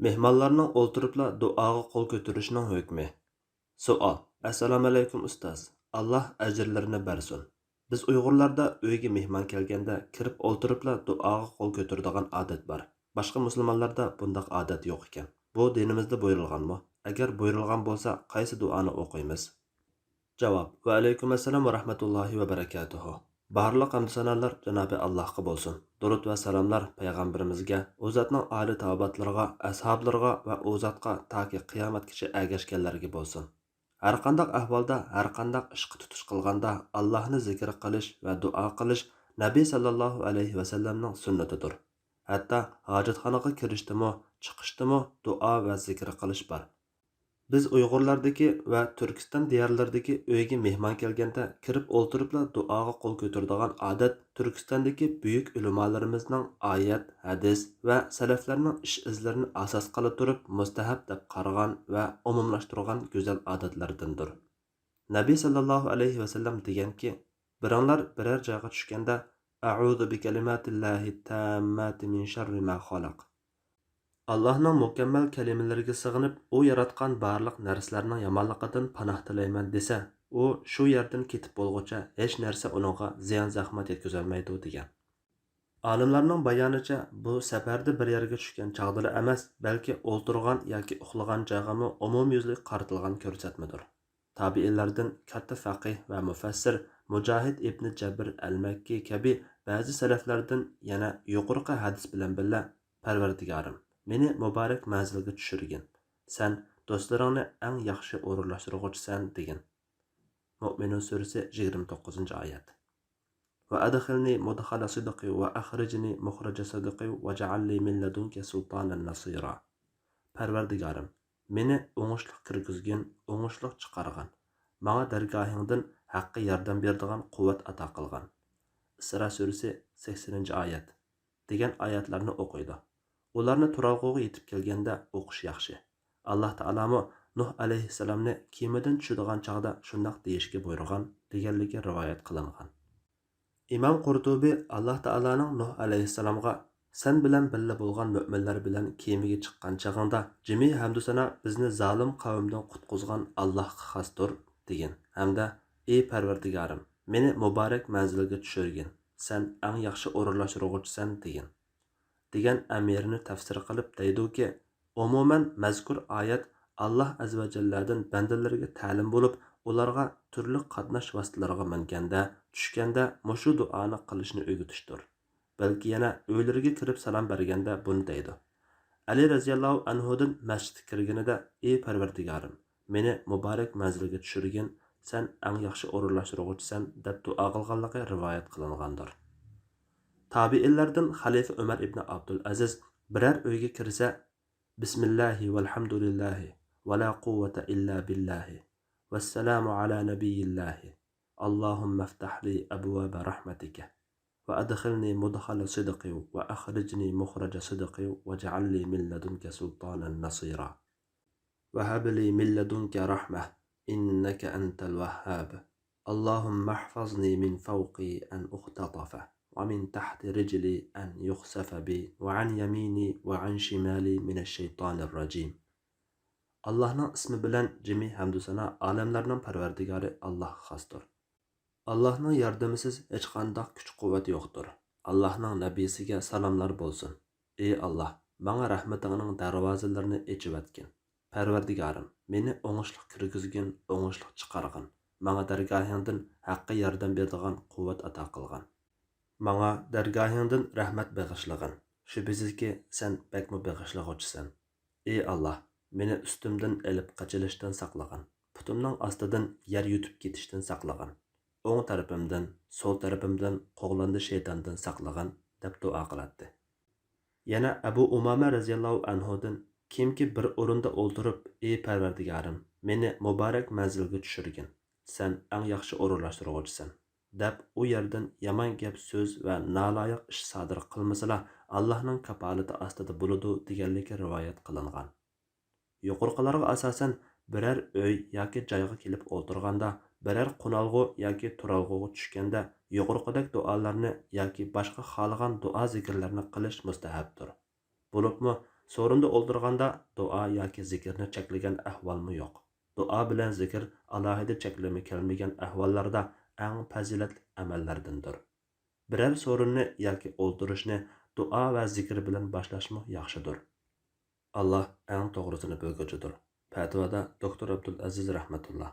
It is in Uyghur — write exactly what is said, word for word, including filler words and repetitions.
مېھمانلارنىڭ ئولتۇرۇپلا دۇئاغا قول كۆتۈرۈشىنىڭ ھۆكمى. سوئال. ئەسسالامۇئەلەيكۇم ئۇستاز، ئاللا ئەجىرلىرىنى بەرسۇن. بىز ئۇيغۇرلاردا ئۆيگە مېھمان كەلگەندە كىرىپ ئولتۇرۇپلا دۇئاغا قول كۆتۈرىدىغان ئادەت بار. باشقا مۇسۇلمانلاردا بۇنداق ئادەت يوق ئىكەن. بۇ دىنىمىزدا بۇيرۇلغانمۇ؟ ئەگەر بۇيرۇلغان بولسا، قايسى دۇئانى ئوقۇيمىز؟ جاۋاب. ۋەئەلەيكۇم ئەسسالام ۋە رەھمەتۇللاھى ۋە بەرەكاتۇھۇ. بارلىق ھەمدۇ سانالار جانابى ئاللاھقا بولسۇن. دۇرۇت ۋە سالاملار پەيغەمبىرىمىزگە، ئۇ زاتنىڭ ئالى تاۋابىئاتلىرىغا، ئەسھابلىرىغا ۋە ئۇ زاتقا تاكى قىيامەتكىچە ئەگەشكەنلەرگە بولسۇن. ھەرقانداق ئەھۋالدا، ھەرقانداق ئىشقا تۇتۇش قىلغاندا ئاللاھنى زىكىر قىلىش ۋە دۇئا قىلىش نەبى ساللاللاھۇ ئەلەيھى ۋەسەللەمنىڭ سۈننىتىدۇر. ھەتتا ھاجەتخانىغا كىرىشتىمۇ، چىقىشتىمۇ دۇئا ۋە زىكىر قىلىش بار. بىز ئۇيغۇرلاردىكى ۋە تۈركىستان دىيارلىرىدىكى ئۆيگە مېھمان كەلگەندە كىرىپ ئولتۇرۇپلا دۇئاغا قول كۆتۈرىدىغان ئادەت تۈركىستاندىكى بۈيۈك ئۆلىمالىرىمىزنىڭ ئايەت، ھەدىس ۋە سەلەفلەرنىڭ ئىش ئىزلىرىنى ئاساس قىلا تۇرۇپ مۇستەھەب دەپ قارىغان ۋە ئومۇملاشتۇرغان گۈزەل ئادەتلەردىندۇر. نەبى ساللاللاھۇ ئەلەيھى ۋەسەللەم دېگەنكى، بىرىڭلار بىرەر جايغا چۈشكەندە، «ئەئۇزۇ بىكەلىماتىللاھىتتامماتى مىن شەررى ما خەلەق.» ئاللاھنىڭ مۇكەممەل كەلىمىلىرىگە سىغىنىپ، ئۇ ياراتقان بارلىق نەرسىلەرنىڭ يامانلىقىدىن پاناھ تىلەيمەن دېسە، ئۇ شۇ يەردىن كېتىپ بولغۇچە ھېچ نەرسە ئۇنىڭغا زىيان-زەخمەت يەتكۈزەلمەيدۇ، دېگەن. ئالىملارنىڭ بايانىچە، بۇ سەپەردە بىر يەرگە چۈشكەن چاغدىلا ئەمەس، بەلكى ئولتۇرغان ياكى ئۇخلىغان جايغىمۇ ئومۇميۈزلۈك قارىتىلغان كۆرسەتمىدۇر. تابىئىنلاردىن كاتتا فەقىھ ۋە مۇفەسسىر مۇجاھىد ئىبنى جەبىر ئەلمەككى كەبى بەزى سەلەفلەردىن يەنە يۇقىرىقى ھەدىس بىلەن بىللە، «پەرۋەردىگارىم، مېنى مۇبارەك مەنزىلگە چۈشۈرگىن، سەن دوستلىرىڭنى ئەڭ ياخشى ئورۇنلاشتۇرغۇچىسەن» دېگەن. مۇئمىنۇن سۈرىسى، يىگىرمە توققۇزىنچى ئايەت. «وأدخلني مدخل صدق وأخرجني مخرج صدق واجعل لي من لدنك سلطانا نصيرا.» پەرۋەردىگارىم، مېنى ئوڭۇشلۇق كىرگۈزگىن، ئوڭۇشلۇق چىقارغىن، ماڭا دەرگاھىڭدىن ھەققە ياردەم بېرىدىغان قۇۋۋەت ئاتا قىلغىن. ئىسرا سۈرىسى، سەكسىنىنچى ئايەت. دېگەن ئايەتلەرنى ئوقۇيدۇ. ئۇلارنى تۇرالغۇغا يېتىپ كەلگەندە ئوقۇش ياخشى. ئاللاھ تائالامۇ نۇھ ئەلەيھىسسالامنى كېمىدىن چۈشىدىغان چاغدا شۇنداق دېيىشكە بۇيرۇغان، دېگەنلىكى رىۋايەت قىلىنغان. ئىمام قۇرتۇبى ئاللاھ تائالانىڭ نۇھ ئەلەيھىسسالامغا، «سەن بىلەن بىللە بولغان مۆمىنلەر بىلەن كېمىگە چىققان چېغىڭدا جىمى ھەمدۇسانا بىزنى زالىم قەۋمدىن قۇتقۇزغان ئاللاھقا خاستۇر» دېگىن ھەمدە، «ئى پەرۋەردىگارىم، مېنى مۇبارەك مەنزىلگە چۈشۈرگىن، سەن ئەڭ ياخشى ئورۇنلاشتۇرغۇچىسەن» دېگىن. دېگەن ئەمىرىنى تەپسىر قىلىپ دەيدۇكى، ئومۇمەن، مەزكۇر ئايەت ئاللاھ ئەززە ۋە جەللەدىن بەندىلىرىگە تەلىم بولۇپ، ئۇلارغا تۈرلۈك قاتناش ۋاسىتىلىرىغا مىنگەندە، چۈشكەندە مۇشۇ دۇئانى قىلىشنى ئۆگىتىشتۇر. بەلكى يەنە ئۆيلىرىگە كىرىپ سالام بەرگەندە بۇنى دەيدۇ. ئەلى رەزىياللاھۇ ئەنھۇدىن مەسچىتكە كىرگىنىدە، «ئى پەرۋەردىگارىم، مېنى مۇبارەك مەنزىلگە چۈشۈرگىن، سەن ئەڭ ياخشى ئورۇنلاشتۇرغۇچىسەن» دەپ دۇئا قىلغانلىقى رىۋايەت قىلىنغاندۇر. تابىئىنلاردىن خەلىپە ئۆمەر ئىبنى ئابدۇلئەزىز بىرەر ئۆيگە كىرسە، «بىسمىللاھى ۋەلھەمدۇلىللاھى ۋەلا قۇۋۋەتە ئىللا بىللاھى ۋەسسالامۇ ئالا نەبىييىللاھى، ئاللاھۇممەفتەھلى ئەبۋابە رەھمەتىكە ۋەئەدخىلنى مۇدخەلە سىدقى ۋەئەخرىجنى مۇخرەجە سىدقى ۋەجئەللى مىن لەدۇنكە سۇلتانەن نەسىرا. وهب لي من لدنك رحمة إنك أنت الوهاب. اللهم احفظني من فوقي أن أختطف ومن تحت رجلي أن يخسف بي وعن يميني وعن شمالي من الشيطان الرجيم. ئاللاھنىڭ ئىسمى بىلەن جىمى ھەمدۇسانا ئالەملەرنىڭ پەرۋەردىگارى ئاللاھقا خاستۇر. ئاللاھنىڭ ياردىمىسىز ھېچقانداق كۈچ-قۇۋۋەت يوقتۇر. ئاللاھنىڭ نەبىيسىگە سالاملار بولسۇن. ئى ئاللاھ، ماڭا رەھمىتىڭنىڭ دەرۋازىلىرىنى ئېچىۋەتكىن. پەرۋەردىگارىم، مېنى ئوڭۇشلۇق كىرگۈزگىن، ئوڭۇشلۇق چىقارغىن. ماڭا دەرگاھىڭدىن ھەققە ياردەم بېرىدىغان قۇۋۋەت ئاتا قىلغىن. ماڭا دەرگاھىڭدىن رەھمەت بېغىشلىغىن. شۈبھىسىزكى، سەن بەكمۇ بېغىشلىغۇچىسەن. ئى ئاللاھ، مېنى ئۈستۈمدىن ئېلىپ قېچىلىشتىن ساقلىغىن، پۇتۇمنىڭ ئاستىدىن يەر يۇتۇپ كېتىشتىن ساقلىغىن، ئوڭ تەرىپىمدىن، سول تەرىپىمدىن قوغلاندى شەيتاندىن ساقلىغىن، دەپ دۇئا قىلاتتى. يەنە ئەبۇ ئۇمامە رەزىياللاھۇ ئەنھۇدىن، كىمكى بىر ئورۇندا ئولتۇرۇپ، ئى پەرۋەردىگارىم، مېنى مۇبارەك مەنزىلگە چۈشۈرگىن، سەن ئەڭ ياخشى ئورۇنلاشتۇرغۇچىسەن، دەپ، ئۇ يەردىن يامان گەپ سۆز ۋە نالايىق ئىش سادىر قىلمىسىلا، ئاللاھنىڭ كاپالىتى ئاستىدا بولىدۇ، دېگەنلىكى رىۋايەت قىلىنغان. يۇقىرىقىلارغا ئاساسەن، بىرەر ئۆي ياكى جايغا كېلىپ ئولتۇرغاندا، بىرەر قونالغۇ ياكى تۇرالغۇغا چۈشكەندە، يۇقىرىقىدەك دۇئالارنى ياكى باشقا خالىغان دۇئا زىكىرلەرنى قىلىش مۇستەھەبتۇر. بولۇپمۇ سورۇندا ئولتۇرغاندا دۇئا ياكى زىكىرنى چەكلىگەن ئەھۋالمۇ يوق. دۇئا بىلەن زىكىر ئالاھىدە چەكلىمە كەلمىگەن ئەھۋاللاردا ئەڭ پەزىلەتلىك ئەمەللەردىندۇر. بىرەر سورۇننى ياكى ئولتۇرۇشنى دۇئا ۋە زىكىر بىلەن باشلاشمۇ ياخشىدۇر. ئاللا ئەڭ توغرىسىنى بىلگۈچىدۇر. پەتىۋادا دوكتور ئابدۇلئەزىز رەھمەتۇللا.